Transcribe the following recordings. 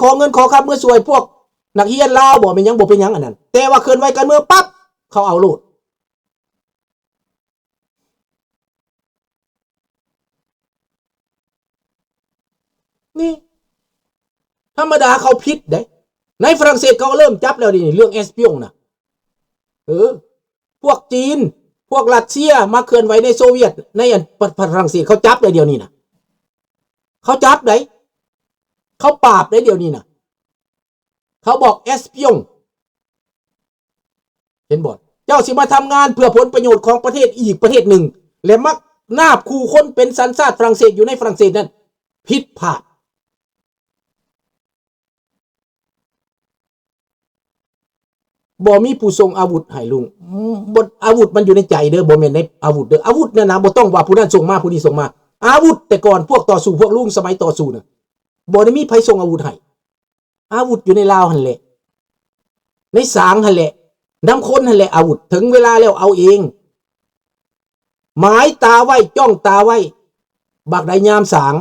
ຂໍເງິນຂໍຄຳເມືອຊ່ວຍພວກນັກຮຽນລາວບໍ ແມ່ນຫຍັງ ບໍ່ເປັນຫຍັງອັນນັ້ນ ແຕ່ວ່າເຄື່ອນໄຫວການເມືອງປັບ ເຂົາເອົາໂລດ. ນີ້ ທຳມະດາເຂົາຜິດເດ້. ໃນຝຣັ່ງເສດເຂົາເລີ່ມຈັບແລ້ວນີ້ ເລື່ອງ espion ນະ. ເອີ ພວກຈີນ ພວກຣັດເຊຍມາເຄື່ອນໄຫວໃນໂຊວຽດ ໃນອັນ ຝຣັ່ງເສດເຂົາຈັບໄດ້ດຽວນີ້ນະ. ເຂົາຈັບໄດ້ ເຂົາປາບໄດ້ດຽວນີ້ນະ. ເຂົາບອກ espion ເຫັນບໍ່? ເຈົ້າຊິມາທຳງານເພື່ອຜົນປະໂຫຍດຂອງປະເທດອີກປະເທດໜຶ່ງ ແລະ ມານາບຂູ່ຄົນເປັນສັນຊາດຝຣັ່ງເສດຢູ່ໃນຝຣັ່ງເສດນັ້ນ ຜິດພາດ. ບໍ່ມີຜູ້ສົ່ງອາວຸດໃຫ້ລຸງ. ອືມ ບໍ່ ອາວຸດມັນຢູ່ໃນໃຈເດີ ບໍ່ແມ່ນໃນອາວຸດເດີ. ອາວຸດນັ້ນນະ ບໍ່ຕ້ອງວ່າຜູ້ນັ້ນສົ່ງມາ ຜູ້ນີ້ສົ່ງມາ. ອາວຸດແຕ່ກ່ອນພວກຕໍ່ສູ້ ພວກລຸງສະໄໝຕໍ່ສູ້ນະ ບໍ່ໄດ້ມີໃຜສົ່ງອາວຸດໃຫ້. ອາວຸດຢູ່ໃນລາວຫັ້ນແຫຼະ ໃນສາງຫັ້ນແຫຼະ ນຳຄົນຫັ້ນແຫຼະອາວຸດ. ເຖິງເວລາແລ້ວເອົາເອງ. ໝາຍຕາໄວ້ ຈ້ອງຕາໄວ້ ບັກໃດຍາມສາງ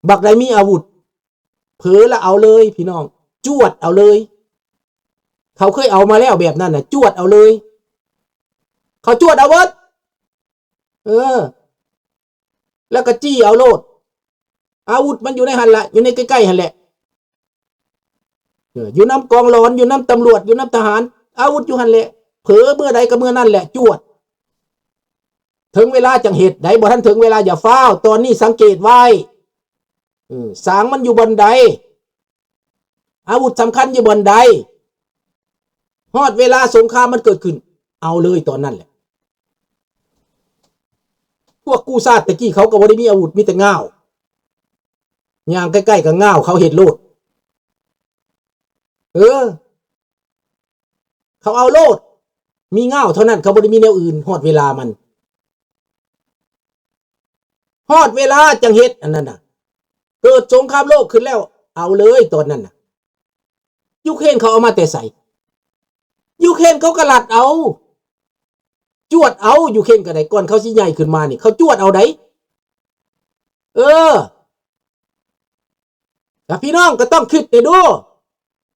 ບັກໃດມີອາວຸດ ເຜີລະເອົາເລີຍພີ່ນ້ອງ ຈວດເອົາເລີຍ. ເຂົາເຄີຍເອົາມາແລ້ວແບບນັ້ນນະ ຈວດເອົາເລີຍ. ເຂົາຈວດເອົາເບິດ ເອີ ແລ້ວກໍຈີ້ເອົາໂລດ. ອາວຸດມັນຢູ່ໃນຫັ້ນລະ ຢູ່ໃນໃກ້ໆຫັ້ນແຫຼະ ເອີ ຢູ່ນຳກອງຫຼອນ ຢູ່ນຳຕຳຫຼວດ ຢູ່ນຳທະຫານ ອາວຸດຢູ່ຫັ້ນແຫຼະ. ເຜີເມື່ອໃດກໍເມື່ອນັ້ນແຫຼະ ຈວດ. ເຖິງເວລາຈັ່ງເຮັດໄດ໋ ບໍ່ທັນເຖິງເວລາຢ່າຟ້າວ. ຕອນນີ້ສັງເກດໄວ້ ເອີ ສາງມັນຢູ່ບ່ອນໃດ ອາວຸດສຳຄັນຢູ່ບ່ອນໃດ ຮອດເວລາສົງຄາມມັນເກີດຂຶ້ນ ເອົາເລີຍຕອນນັ້ນແຫຼະ. ພວກກູ້ຊາດແຕ່ກີ້ເຂົາກໍບໍ່ໄດ້ມີອາວຸດ ມີແຕ່ງ່າວ ຍ່າງໃກ້ໆກໍງ່າວ ເຂົາເຮັດໂລດ ເອີ ເຂົາເອົາໂລດ ມີງ່າວເທົ່ານັ້ນ ເຂົາບໍ່ໄດ້ມີແນວອື່ນ. ຮອດເວລາມັນ ຮອດເວລາຈັ່ງເຮັດອັນນັ້ນນະ. ເກີດສົງຄາມໂລກຂຶ້ນແລ້ວ ເອົາເລີຍຕອນນັ້ນນະ. ຢູເຄຣນເຂົາເອົາມາແຕ່ໃສ? ຢູເຄຣນເຂົາກໍລັດເອົາ ຈວດເອົາ. ຢູເຄຣນກໍໄດ້ ກ່ອນເຂົາຊິໃຫຍ່ຂຶ້ນມານີ້ ເຂົາຈວດເອົາໃດ໋. ເອີ ແລະພີ່ນ້ອງກໍຕ້ອງຄິດໃຫ້ດູ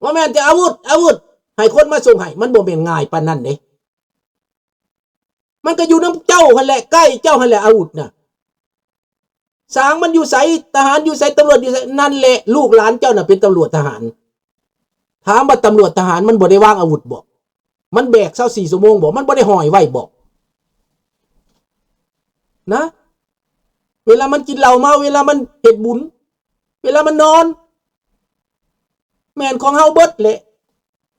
ບໍ່ແມ່ນແຕ່ອາວຸດ ອາວຸດ ໃຫ້ຄົນມາສົ່ງໃຫ້ ມັນບໍ່ແມ່ນງ່າຍປານນັ້ນເດ້. ມັນກໍຢູ່ນຳເຈົ້າຫັ້ນແຫຼະ ໃກ້ເຈົ້າຫັ້ນແຫຼະ ອາວຸດນະ. ສາງມັນຢູ່ໃສ? ທະຫານຢູ່ໃສ? ຕຳຫຼວດຢູ່ໃສ? ນັ້ນແຫຼະ ລູກຫຼານເຈົ້ານະເປັນຕຳຫຼວດທະຫານ. ຖາມວ່າຕຳຫຼວດທະຫານມັນບໍ່ໄດ້ວາງອາວຸດບໍ? ມັນແບກຊາວສີ່ຊົ່ວໂມງບໍ? ມັນບໍ່ໄດ້ຫ້ອຍໄວ້ບໍ? ນະ ເວລາມັນກິນເຫຼົ້າເມົາ, ເວລາມັນເຮັດບຸນ, ເວລາມັນນອນ, ແມ່ນຂອງເຮົາເບິດແຫຼະ.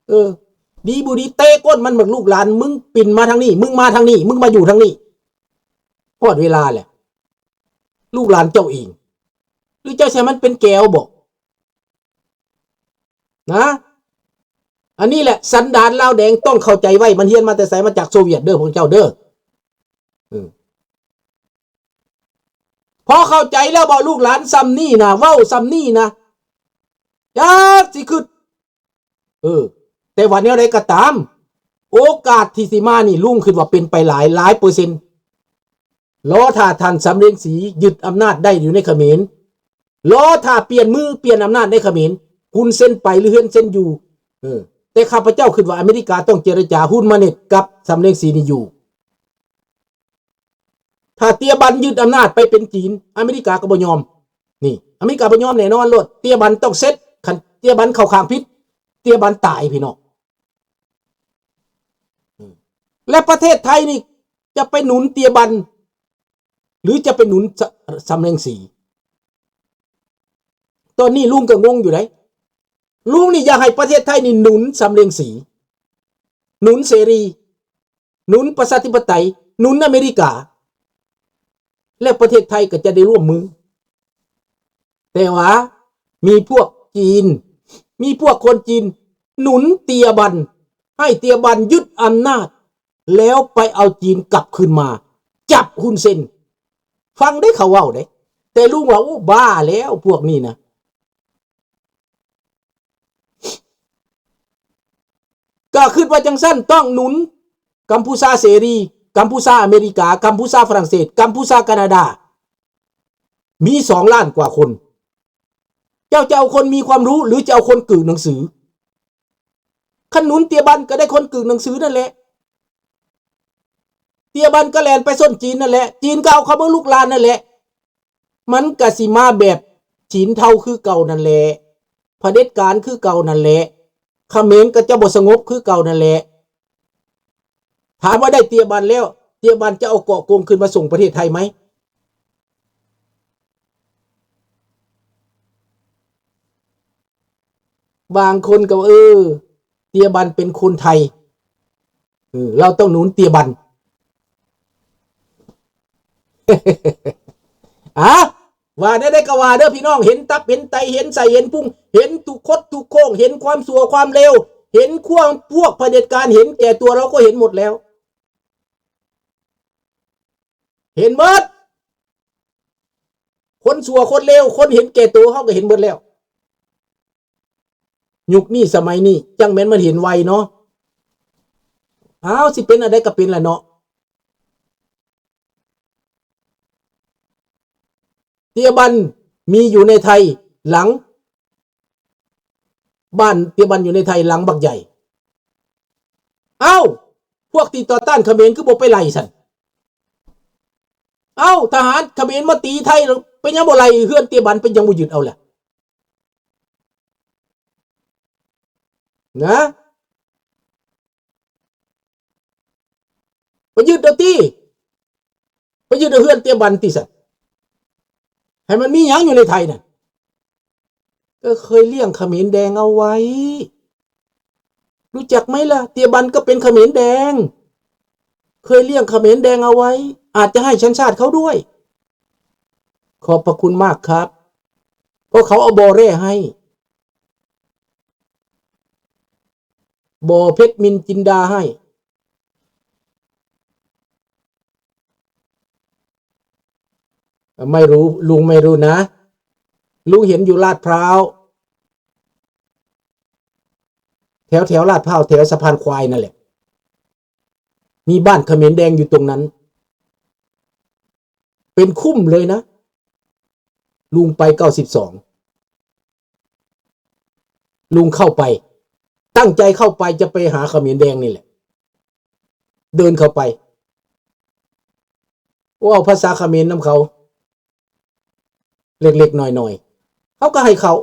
ເອີ ດີບໍ່ດີເຕະກົ້ນມັນເບິ່ງ ລູກຫຼານ ມຶງປິ່ນມາທາງນີ້, ມຶງມາທາງນີ້, ມຶງມາຢູ່ທາງນີ້. ຮອດເວລາແຫຼະ ລູກຫຼານເຈົ້າເອງ ຫຼືເຈົ້າຊິໃຫ້ມັນເປັນແກວບໍ? ນະ ອັນນີ້ແຫຼະ ສັນດານລາວແດງຕ້ອງເຂົ້າໃຈໄວ້. ມັນຮຽນມາແຕ່ໃສ? ມາຈາກໂຊວຽດເດີ ພວກເຈົ້າເດີ. ເອີ ພໍເຂົ້າໃຈແລ້ວບໍ? ລູກຫຼານຊ່ຳນີ້ນະ ເວົ້າຊ່ຳນີ້ນະ ຈັກຊິຄິດ. ເອີ ແຕ່ວ່າແນວໃດກໍຕາມ ໂອກາດທີ່ຊິມານີ້ ລຸງຄິດວ່າເປັນໄປຫຼາຍ ຫຼາຍເປີເຊັນ. ລໍຖ້າທ່ານສຳເລັງສີຍຶດອຳນາດໄດ້ຢູ່ໃນຂະເໝນ, ລໍຖ້າປ່ຽນມືປ່ຽນອຳນາດໃນຂະເໝນ, ຮຸນເຊັນໄປ ຫຼື ເຮືອນເຊັນຢູ່. ເອີ ແຕ່ຂ້າພະເຈົ້າຄິດວ່າອາເມລິກາຕ້ອງເຈລະຈາຮຸນມາເນັດກັບສຳເລັງສີນີ້ຢູ່. ຖ້າເຕຍບັນຍຶດອຳນາດໄປເປັນຈີນ, ອາເມລິກາກໍບໍ່ຍອມ. ນີ້ ອາເມລິກາບໍ່ຍອມແນ່ນອນໂລດ. ເຕຍບັນຕ້ອງເສັດ. ຄັນເຕຍບັນເຂົ້າຂ້າງຜິດ, ເຕຍບັນຕາຍ ພີ່ນ້ອງ. ແລະ ປະເທດໄທນີ້ຈະໄປໜູນເຕຍບັນ ຫຼື ຈະໄປໜູນສະ ສຳເລັງສີ? ຕອນນີ້ລຸງກໍງົງຢູ່ໃດ໋. ລຸງນີ້ຢາກໃຫ້ປະເທດໄທນີ້ໜູນສຳເລັງສີ, ໜູນເສລີ, ໜູນປະຊາທິປະໄຕ, ໜູນອາເມລິກາ ແລ້ວປະເທດໄທກໍຈະໄດ້ຮ່ວມມື. ແຕ່ວ່າມີພວກຈີນ, ມີພວກຄົນຈີນໜູນເຕຍບັນ, ໃຫ້ເຕຍບັນຍຶດອຳນາດ ແລ້ວໄປເອົາຈີນກັບຄືນມາ, ຈັບຮຸນເຊັນ. ຟັງເດ້ ເຂົາເວົ້າເດ້. ແຕ່ລຸງວ່າ ໂອ້ ບ້າແລ້ວພວກນີ້ນະ. ກໍຄິດວ່າຈັ່ງຊັ້ນ ຕ້ອງໜູນກຳພູຊາເສລີ, ກຳພູຊາອາເມລິກາ, ກຳພູຊາຝຣັ່ງເສດ, ກຳພູຊາການາດາ. ມີສອງລ້ານກວ່າຄົນ. ເຈົ້າຈະເອົາຄົນມີຄວາມຮູ້ ຫຼື ຈະເອົາຄົນກືກໜັງສື? ຄັນໜູນເຕຍບັນກໍໄດ້ຄົນກືກໜັງສືນັ້ນແຫຼະ, ເຕຍບັນກໍແລ່ນໄປຊົນຈີນນັ້ນແຫຼະ, ຈີນກໍເອົາເຂົ້າເມືອງລູກຫຼານນັ້ນແຫຼະ. ມັນກະຊິມາແບບຈີນເທົາຄືເກົ່ານັ້ນແຫຼະ, ຜະເດັດການຄືເກົ່ານັ້ນແຫຼະ, ຂະເໝນກໍຈະບໍ່ສະຫງົບຄືເກົ່ານັ້ນແຫຼະ. ຖາມວ່າໄດ້ເຕຍບັນແລ້ວ, ເຕຍບັນຈະເອົາເກາະກົງຂຶ້ນມາສົ່ງປະເທດໄທໄໝ? ບາງຄົນກໍວ່າ ເອີ ເຕຍບັນເປັນຄົນໄທ, ເອີ ເຮົາຕ້ອງໜູນເຕຍບັນ. ອາ ວ່າແນວໃດກໍວ່າເດີພີ່ນ້ອງ, ເຫັນຕັບເຫັນໄຕ ເຫັນໄສ້ເຫັນພຸງ ເຫັນທຸກຄົດທຸກໂຄ້ງ ເຫັນຄວາມຊົ່ວຄວາມເລວ ເຫັນຄວາມພວກຜະເດັດການເຫັນແກ່ຕົວ ເຮົາກໍເຫັນໝົດແລ້ວ, ເຫັນໝົດ. ຄົນຊົ່ວຄົນເລວ ຄົນເຫັນແກ່ໂຕ ເຮົາກໍເຫັນໝົດແລ້ວ. ຍຸກນີ້ສະໄໝນີ້ ຈັ່ງແມ່ນມັນເຫັນໄວເນາະ. ອ້າວ ຊິເປັນອັນໃດກໍເປັນລະເນາະ. ເຕຍບັນມີຢູ່ໃນໄທຫຼັງ, ບ້ານເຕຍບັນຢູ່ໃນໄທຫຼັງບັກໃຫຍ່. ເອົ້າ ພວກທີ່ຕໍ່ຕ້ານຂະເໝນຄືບໍ່ໄປໄລ່ຊັ້ນ? ເອົ້າ ທະຫານຂະເໝນມາຕີໄທ ເປັນຫຍັງບໍ່ໄລ່ເຮືອນເຕຍບັນ ເປັນຫຍັງບໍ່ຍຶດເອົາລະ? ນະ ໄປຍຶດເອົາຕິ, ໄປຍຶດເອົາເຮືອນເຕຍບັນຕິຊັ້ນ. ໃຫ້ມັນມີຫຍັງຢູ່ໃນໄທນັ້ນ? ກໍເຄີຍລ້ຽງຂະເໝນແດງເອົາໄວ້. ຮູ້ຈັກໄໝລະ? ເຕຍບັນກໍເປັນຂະເໝນແດງ, ເຄີຍລ້ຽງຂະເໝນແດງເອົາໄວ້, ອາດຈະໃຫ້ສັນຊາດເຂົາດ້ວຍ. ຂອບພະຄຸນມາກຄັບ. ເພາະເຂົາເອົາບໍ່ແຮ່ໃຫ້, ບໍ່ເພັດມິນຈິນດາໃຫ້. ໄມ່ຮູ້ ລຸງໄມ່ຮູ້ນະ, ລຸງເຫັນຢູ່ລາດພ້າວ, ແຖວ ແຖວລາດພ້າວ ແຖວສະພານຄວາຍນັ້ນແຫຼະ, ມີບ້ານຂະເໝນແດງຢູ່ຕົງນັ້ນ ເປັນຄຸ້ມເລີຍນະ. ລຸງໄປເກົ້າສິບສອງ ລຸງເຂົ້າໄປ, ຕັ້ງໃຈເຂົ້າໄປຈະໄປຫາຂະເໝນແດງນີ້ແຫຼະ, ເດີນເຂົ້າໄປ ເວົ້າພາສາຂະເໝນນຳເຂົາ ເລັກໆນ້ອຍໆ ເຂົາກໍໃຫ້ເຂົ້າ,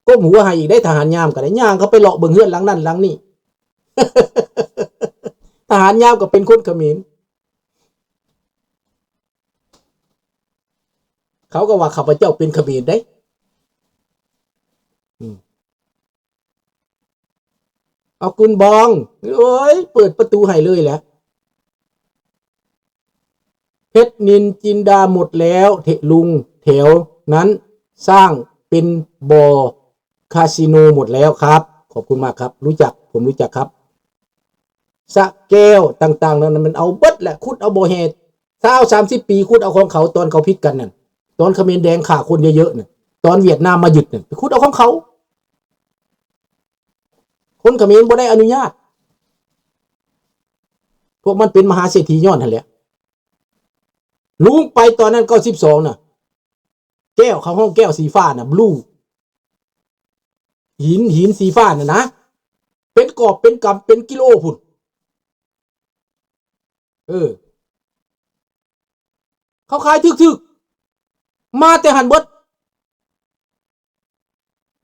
ກົ້ມຫົວໃຫ້ອີກໄດ໋. ທະຫານຍາມກໍໄດ້ ຍ່າງເຂົ້າໄປເລາະເບິ່ງເຮືອນຫຼັງນັ້ນຫຼັງນີ້. ທະຫານຍາມກໍເປັນຄົນຂະເໝນ, ເຂົາກໍວ່າຂ້າພະເຈົ້າເປັນຂະເໝນໄດ໋. ອືມ ເອົາກຸນບອງ ໂອ້ຍ ເປີດປະຕູໃຫ້ເລີຍແຫຼະ. ເພັດນິນຈິນດາໝົດແລ້ວ ເທ ລຸງ ແຖວນັ້ນສ້າງເປັນບໍ່ຄາສິໂນໝົດແລ້ວຄັບ. ຂອບຄຸນມາກຄັບ, ຮູ້ຈັກ, ຜົມຮູ້ຈັກຄັບ. ສະແກ້ວຕ່າງໆ ນັ້ນມັນເອົາເບິດແຫຼະ, ຂຸດເອົາບໍ່ແຮ່ ຊາວສາມສິບປີ ຂຸດເອົາຂອງເຂົາ. ຕອນເຂົາຜິດກັນນັ້ນ, ຕອນຂະເໝນແດງຂ້າຄົນເຍີະໆນັ້ນ, ຕອນຫວຽດນາມມາຍຶດນັ້ນ, ໄປຂຸດເອົາຂອງເຂົາ. ຄົນຂະເໝນບໍ່ໄດ້ອະນຸຍາດ, ພວກມັນເປັນມະຫາເສດຖີຍ້ອນຫັ້ນແຫຼະ. ລຸງໄປຕອນນັ້ນ ເກົ້າສິບສອງນະ, ແກ້ວ ເຂົາຮ້ອງແກ້ວສີຟ້ານະ ບລູ ຫີນ ຫີນສີຟ້ານະນະ, ເປັນກອບເປັນກຳ ເປັນກິໂລພຸ້ນ. ເອີ ເຂົາຂາຍຖືກໆ ມາແຕ່ຫັ້ນເບິດ.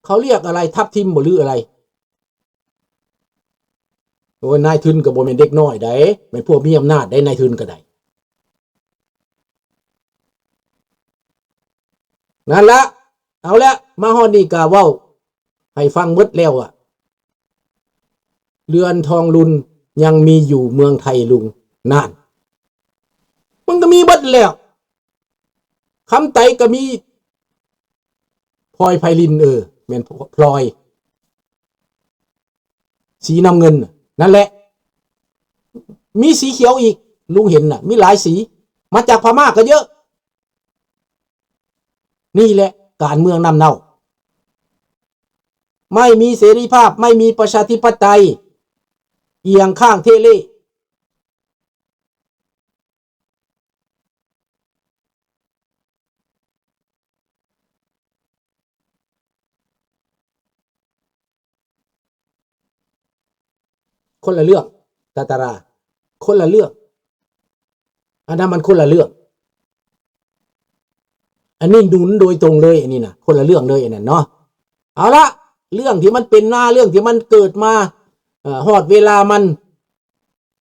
ເຂົາລຽກອະໄລ ທັບທິມບໍ່ ຫຼືອະໄລ? ໂອ້ຍ ນາຍທຶນກໍບໍ່ແມ່ນເດັກນ້ອຍໃດ, ແມ່ນພວກມີອຳນາດໃດ, ນາຍທຶນກໍໄດ້. ນັ້ນລະ, ເອົາລະ, ມາຮອດນີ້ກໍເວົ້າໃຫ້ຟັງເບິດແລ້ວວ່າ ເຮືອນທອງລຸນຍັງມີຢູ່ເມືອງໄທລຸງ. ນັ້ນ ມັນກໍມີເບິດແລ້ວ. ຄຳໄຕກໍມີ, ພລອຍໄພລິນ, ເອີ ແມ່ນ ພລອຍ ສີນ້ຳເງິນ ນັ້ນແຫຼະ. ມີສີຂຽວອີກ, ລຸງເຫັນນະ, ມີຫຼາຍສີ, ມາຈາກພະມ້າກໍເຍີະ. ນີ້ແຫຼະການເມືອງນ້ຳເນົ່າ, ໄມ່ມີເສລີພາບ, ໄມ່ມີປະຊາທິປະໄຕ, ອຽງຂ້າງເທເລ. ເ ຄົນລະເລື່ອງ ຕາຕາຣາ ຄົນລະເລື່ອງ ອັນນັ້ນມັນຄົນລະເລື່ອງ ອັນນີ້ໜູນໂດຍຕົງເລີຍ ອັນນີ້ນະ ຄົນລະເລື່ອງເລີຍ ອັນນັ້ນເນາະ. ເອົາລະ ເລື່ອງທີ່ມັນເປັນມາ ເລື່ອງທີ່ມັນເກີດມາ ເອີ ຮອດເວລາມັນ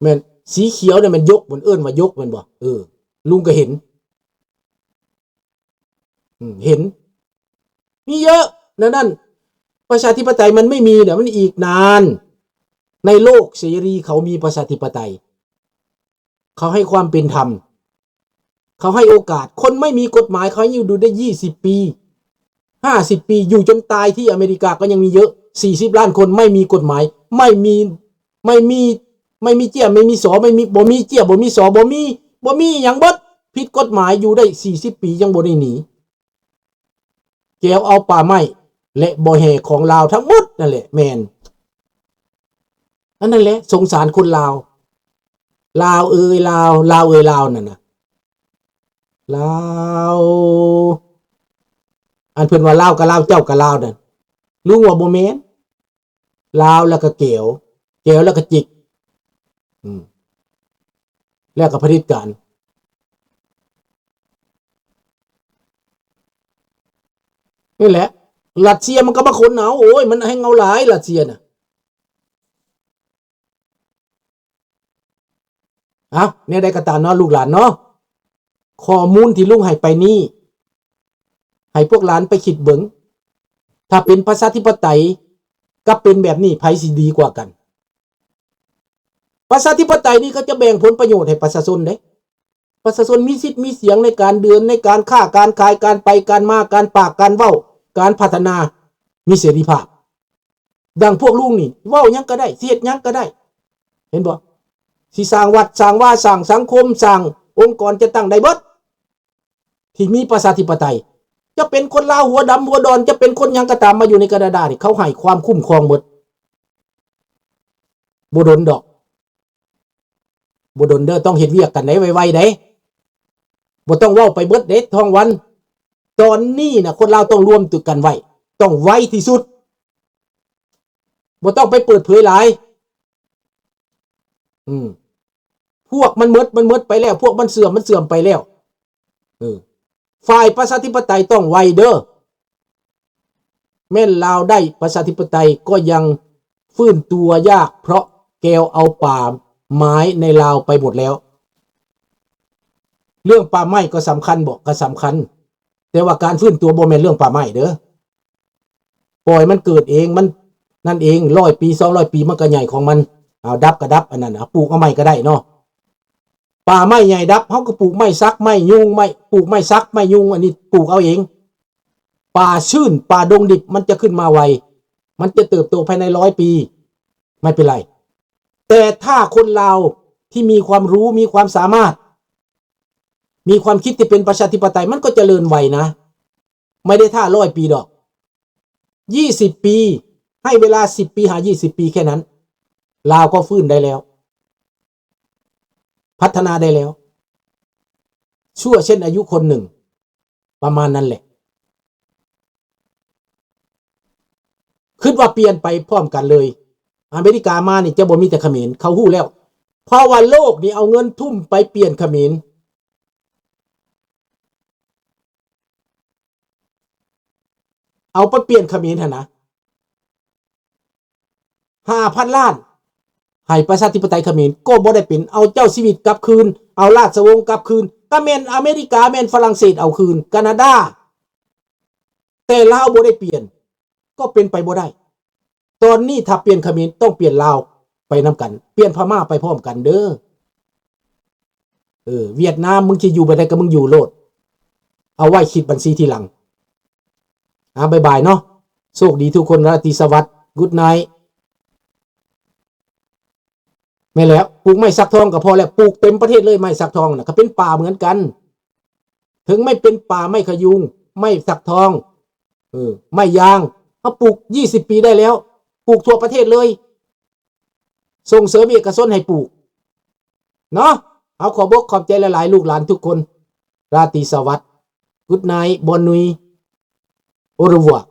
ແມ່ນ ສີຂຽວນີ້ແມ່ນຢົກ ມັນເອີ້ນວ່າຢົກແມ່ນບໍ່? ເອີ ລຸງກໍເຫັນ ອືມ ເຫັນ ມີເຍອະ ແນວນັ້ນ ປະຊາທິປະໄຕມັນໄມ່ມີແລ້ວ ມັນອີກນານ. ໃນໂລກເສລີເຂົາມີປະຊາທິປະໄຕ ເຂົາໃຫ້ຄວາມເປັນທຳ ເຂົາໃຫ້ໂອກາດ ຄົນໄມ່ມີກົດໝາຍ ເຂົາໃຫ້ຢູ່ໄດ້ ຢູ່ໄດ້ ຊາວປີ ຫ້າສິບປີ ຢູ່ຈົນຕາຍ ທີ່ອາເມລິກາກໍຍັງມີເຍອະ ສີ່ສິບລ້ານຄົນ ໄມ່ມີກົດໝາຍ ໄມ່ມີ ໄມ່ມີ ໄມ່ມີເຈ້ຍ ໄມ່ມີສໍ ໄມ່ມີ ບໍ່ມີເຈ້ຍ ບໍ່ມີສໍ ບໍ່ມີ ບໍ່ມີອີ່ຫຍັງເບິດ ຜິດກົດໝາຍ ຢູ່ໄດ້ສີ່ສິບປີ ຍັງບໍ່ໄດ້ໜີ. ແກວເອົາປ່າໄມ້ ແລະ ບໍ່ແຮ່ຂອງລາວທັງໝົດນັ້ນແຫຼະ ແມ່ນ ອັນນັ້ນແຫຼະ ສົງສານຄົນລາວ ລາວເອີຍລາວ ລາວເອີຍລາວ ນັ້ນນະ ລາວ ອັນເພິ່ນວ່າລາວກໍລາວ ເຈົ້າກໍລາວນັ້ນ ລຸງວ່າບໍ່ແມ່ນ ລາວແລ້ວກໍແກວ ແກວແລ້ວກໍຈິກ ອືມ ແລ້ວກໍຜະເດັດການ ນີ້ແຫຼະ ຣັດເຊຍມັນກໍມາຂົນເອົາ ໂອ້ຍ ມັນແຮ່ງເອົາຫຼາຍ ຣັດເຊຍນະ. ເອົ້າ ແນວໃດກໍຕາມເນາະ ລູກຫຼານເນາະ ຂໍ້ມູນທີ່ລຸງໃຫ້ໄປນີ້ ໃຫ້ພວກຫຼານໄປຄິດເບິ່ງ ຖ້າເປັນປະຊາທິປະໄຕກັບເປັນແບບນີ້ ໃຜຊິດີກວ່າກັນ? ປະຊາທິປະໄຕນີ້ເຂົາຈະແບ່ງຜົນປະໂຫຍດໃຫ້ປະຊາຊົນເດ້ ປະຊາຊົນມີສິດມີສຽງໃນການເດີນ ໃນການຄ້າການຂາຍ ການໄປການມາ ການປາກການເວົ້າ ການພັດທະນາ ມີເສລີພາບ. ດັ່ງພວກລຸງນີ້ ເວົ້າຫຍັງກໍໄດ້ ຊິເຮັດຫຍັງກໍໄດ້ ເຫັນບໍ່? ຊິສ້າງວັດ ສ້າງວາ ສ້າງສັງຄົມ ສ້າງອົງກອນ ຈັດຕັ້ງໄດ້ເບິດ ທີ່ມີປະຊາທິປະໄຕ. ຈະເປັນຄົນລາວຫົວດຳຫົວດອນ ຈະເປັນຄົນຫຍັງກໍຕາມ ມາຢູ່ໃນການາດານີ້ ເຂົາໃຫ້ຄວາມຄຸ້ມຄອງເບິດ. ບໍ່ດົນດອກ ບໍ່ດົນເດີ ຕ້ອງເຮັດວຽກກັນໄດ້ໄວໆເດ້ ບໍ່ຕ້ອງເວົ້າໄປເບິດເດ້ ທອງວັນ. ຕອນນີ້ນະ ຄົນລາວຕ້ອງລວມຕົວກັນໄວ້ ຕ້ອງໄວທີ່ສຸດ ບໍ່ຕ້ອງໄປເປີດເຜີຍຫຼາຍ. ອືມ ພວກມັນໝົດ ມັນໝົດໄປແລ້ວ ພວກມັນເສື່ອມ ມັນເສື່ອມໄປແລ້ວ. ເອີ ຝ່າຍປະຊາທິປະໄຕຕ້ອງໄວເດີ. ແມ່ນລາວໄດ້ປະຊາທິປະໄຕກໍຍັງຟື້ນຕົວຍາກ ເພາະແກວເອົາປ່າໄມ້ໃນລາວໄປໝົດແລ້ວ. ເລື່ອງປ່າໄມ້ກໍສຳຄັນບໍ? ກໍສຳຄັນ, ແຕ່ວ່າການຟື້ນຕົວບໍ່ແມ່ນເລື່ອງປ່າໄມ້ເດີ. ປ່ອຍມັນເກີດເອງ ມັນນັ້ນເອງ, ຮ້ອຍປີ ສອງຮ້ອຍປີ ມັນກໍໃຫຍ່ຂອງມັນ. ເອົາ ດັບກໍດັບ ອັນນັ້ນ ເອົາ ປູກເອົາໃໝ່ກໍໄດ້ເນາະ. ປ່າໄມ້ໃຫຍ່ດັບ ເຮົາກໍປູກໄມ້ສັກ ໄມ້ຍຸງ ໄມ້ ປູກໄມ້ສັກ ໄມ້ຍຸງ ອັນນີ້ປູກເອົາເອງ. ປ່າຊື້ນ ປ່າດົງດິບ ມັນຈະຂຶ້ນມາໄວ ມັນຈະເຕີບໂຕພາຍໃນຮ້ອຍປີ ໄມ່ເປັນໄລ. ແຕ່ຖ້າຄົນລາວທີ່ມີຄວາມຮູ້ ມີຄວາມສາມາດ ມີຄວາມຄິດທີ່ເປັນປະຊາທິປະໄຕ ມັນກໍຈະເລີນໄວນະ. ໄມ່ໄດ້ຖ້າຮ້ອຍປີດອກ ຊາວປີ ໃຫ້ເວລາ ຊາວປີ ຫາ ຊາວປີ ແຄ່ນັ້ນ ລາວກໍຟື້ນໄດ້ແລ້ວ ພັດທະນາໄດ້ແລ້ວ ຊົ່ວເຊັ່ນອາຍຸຄົນໜຶ່ງ ປະມານນັ້ນແຫຼະ. ຄິດວ່າປ່ຽນໄປພ້ອມກັນເລີຍ. ອາເມລິກາມານີ້ຈະບໍ່ມີແຕ່ຂະເໝນ ເຂົາຮູ້ແລ້ວ ເພາະວ່າໂລກນີ້ເອົາເງິນທຸ່ມໄປປ່ຽນຂະເໝນ ເອົາໄປປ່ຽນຂະເໝນຫັ້ນນະ ຫ້າພັນລ້ານ ໃຫ້ປະຊາທິປະໄຕຂະເໝນກໍບໍ່ໄດ້ເປັນ. ເອົາເຈົ້າຊີວິດກັບຄືນ ເອົາລາຊະວົງກັບຄືນ ກໍແມ່ນອາເມລິກາ ແມ່ນຝຣັ່ງເສດເອົາຄືນ ການາດາ ແຕ່ລາວບໍ່ໄດ້ປ່ຽນ ກໍເປັນໄປບໍ່ໄດ້. ຕອນນີ້ຖ້າປ່ຽນຂະເໝນ ຕ້ອງປ່ຽນລາວໄປນຳກັນ ປ່ຽນພະມ້າໄປພ້ອມກັນເດີ. ເອີ ຫວຽດນາມ ມຶງຊິຢູ່ແບບໃດກໍມຶງຢູ່ໂລດ ເອົາໄວ້ຄິດບັນຊີທີຫຼັງ. ອາ ບາຍບາຍເນາະ ໂຊກດີທຸກຄົນ ລາຕີສະຫວັດ Good night. ແມ່ນແລ້ວ ປູກໄມ້ສັກທອງກໍພໍແລ້ວ ປູກເຕັມປະເທດເລີຍ ໄມ້ສັກທອງນະ ກໍເປັນປ່າເໝືອນກັນ ເຖິງໄມ່ເປັນປ່າ ໄມ້ຂະຍຸງ ໄມ້ສັກທອງ ເອີ ໄມ້ຢາງ ເຮົາປູກ ຊາວປີ ໄດ້ແລ້ວ ປູກທົ່ວປະເທດເລີຍ ສົ່ງເສີມເອກະຊົນໃຫ້ປູກເນາະ. ເອົາ ຂອບອົກຂອບໃຈຫຼາຍໆ ລູກຫຼານທຸກຄົນ ລາຕີສະຫວັດ Good night, bonne nuit, au revoir.